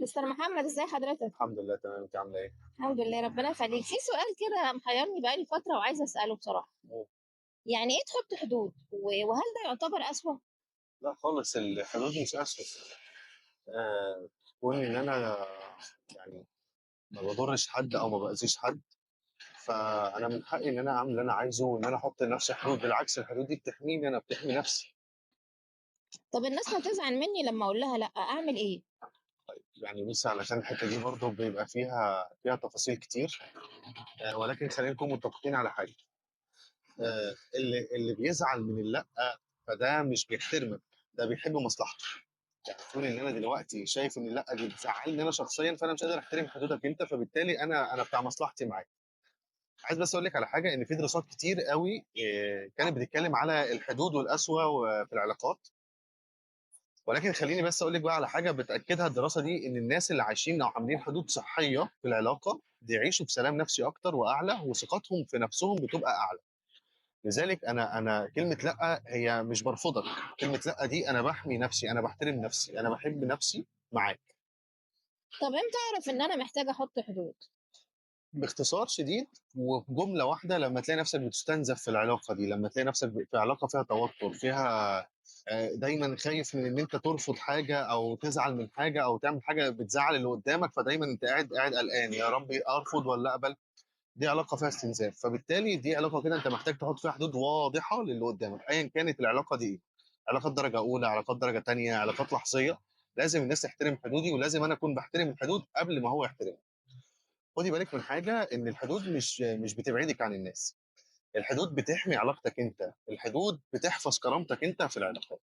مستر محمد، ازاي حضرتك؟ الحمد لله تمام، انت عامله ايه؟ الحمد لله، ربنا يخليك. في سؤال كده محيرني بقالي فترة وعايزة أسأله بصراحة. أوه. يعني ايه تحط حدود وهل ده يعتبر قسوة؟ لا خالص، الحدود مش اسود. آه، كون ان انا يعني ما بضرش حد او ما باذيش حد، فانا من حقي ان انا اعمل اللي انا عايزه وان انا احط لنفسي حدود. بالعكس، الحدود دي بتحميني، انا بتحمي نفسي. طب الناس هتزعل مني لما أقول لها لأ، أعمل ايه؟ يعني بص، علشان الحتة دي برضو بيبقى فيها تفاصيل كتير. ولكن خلينا نكون متفقين على حاجه. اللي بيزعل من اللا فده مش بيحترمك، ده بيحب مصلحته. يعني كون ان انا دلوقتي شايف ان لا دي بتزعلني انا شخصيا، فانا مش قادر احترم حدودك انت، فبالتالي انا بتاع مصلحتي معاك. عايز بس اقول لك على حاجه، ان في دراسات كتير قوي كانت بتتكلم على الحدود والقسوة في العلاقات. ولكن خليني بس اقول لك بقى على حاجة بتاكدها الدراسة دي، ان الناس اللي عايشين او عاملين حدود صحية في العلاقة بيعيشوا بسلام نفسي اكتر واعلى، وثقتهم في نفسهم بتبقى اعلى. لذلك انا كلمة لا هي مش برفضك، كلمة لا دي انا بحمي نفسي، انا بحترم نفسي، انا بحب نفسي معاك. طب امتى أعرف إن أنا محتاجة أحط حدود؟ باختصار شديد وبجمله واحده، لما تلاقي نفسك بتستنزف في العلاقة دي، لما تلاقي نفسك في علاقة فيها توتر، فيها دايما خايف من ان انت ترفض حاجة او تزعل من حاجة او تعمل حاجة بتزعل اللي قدامك، فدايما انت قاعد قلقان، يا ربي ارفض ولا اقبل. دي علاقة فيها استنزاف، فبالتالي دي علاقة كده انت محتاج تحط فيها حدود واضحة للي قدامك، ايا كانت العلاقة دي ايه، علاقات درجه اولى، علاقات درجه ثانيه، علاقات لحظيه. لازم الناس تحترم حدودي، ولازم انا اكون بحترم الحدود قبل ما هو يحترمها. خدي بالك من حاجه، ان الحدود مش بتبعدك عن الناس، الحدود بتحمي علاقتك انت، الحدود بتحفظ كرامتك انت في العلاقات.